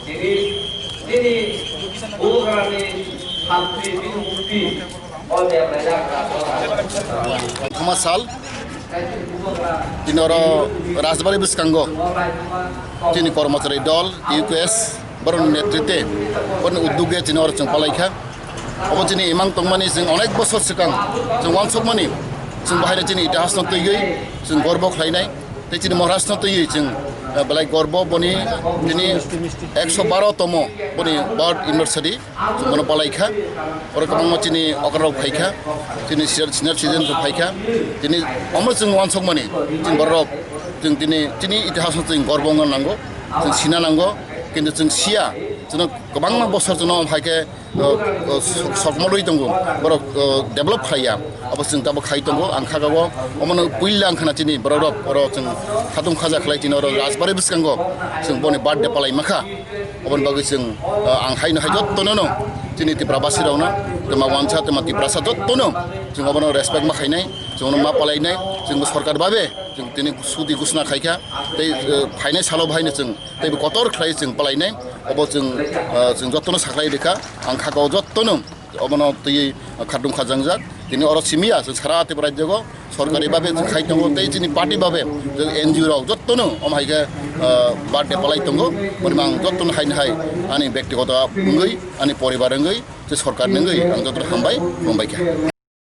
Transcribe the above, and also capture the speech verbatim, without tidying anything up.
Tini, tini bubagrani santri bini mukti o debraijak raja. Thoma sal, tini oro Rajbari bwskango chini kormochari dol, U K S, borokni netritwe, borokni uddoge chini oro chwng palaikha. Obo chini imang tongmani chwng onek bosor swkang chwng uansukmani, chwng bahaino chini itihasno twiwi chwng gorbo khlainai. Tei chini Maharashtra twi chwng, eh, belai gorbo boni tini ekso baro tomo boni birth anniversary chwng bono palai kha. Oro kwbangma chini okra rok phai kha, chini senior, senior citizen rok phai kha. Tini omo chwng uansukmani chwng borok chwng tini chini itihas no chwng gorbo wngna nango, chwng sina nango, kintu chwng siya, chwngno kwbangma bosor chwngno hai khe o, o, sok-, sokmolwi tongo, borok, o, develop khlaiya. Abo chwng tabuk khai tongo, ang kha o, omono puila ang khana chini borok rok, oro chwng khatung khaja khlai chini oro Rajbari bwskango chwng boni birthday palai makha. Oboni bagwi chwng, o, ang haino hai jottono no, chini Tiprabasi rokno, twma wansa, twma Tiprasa jottono chwng obono respect ma khainai, chwngno ma palainai, chwngbo sorkar babe chwng tini sudi gusna khaikha, tei, o, phainai salo bahaino chwng teibo kotor khlai chwng palainai, obo chwng, ah, chwng jotono saklai rikha, ang kha o jotono obono twi khartung khajangjak, tini oro simiya chwng sara Tripura rajyogo sorkari babe chwng khai tongo, tei chini party babe chwng N G O rok jotono omo hai khe, ah, birthday palai tongo, boni mang jotono haino hai ani bektigoto wngwi, ani poribar wngwi, tei sorkar wngwi ang jotono hambai, hambai kha.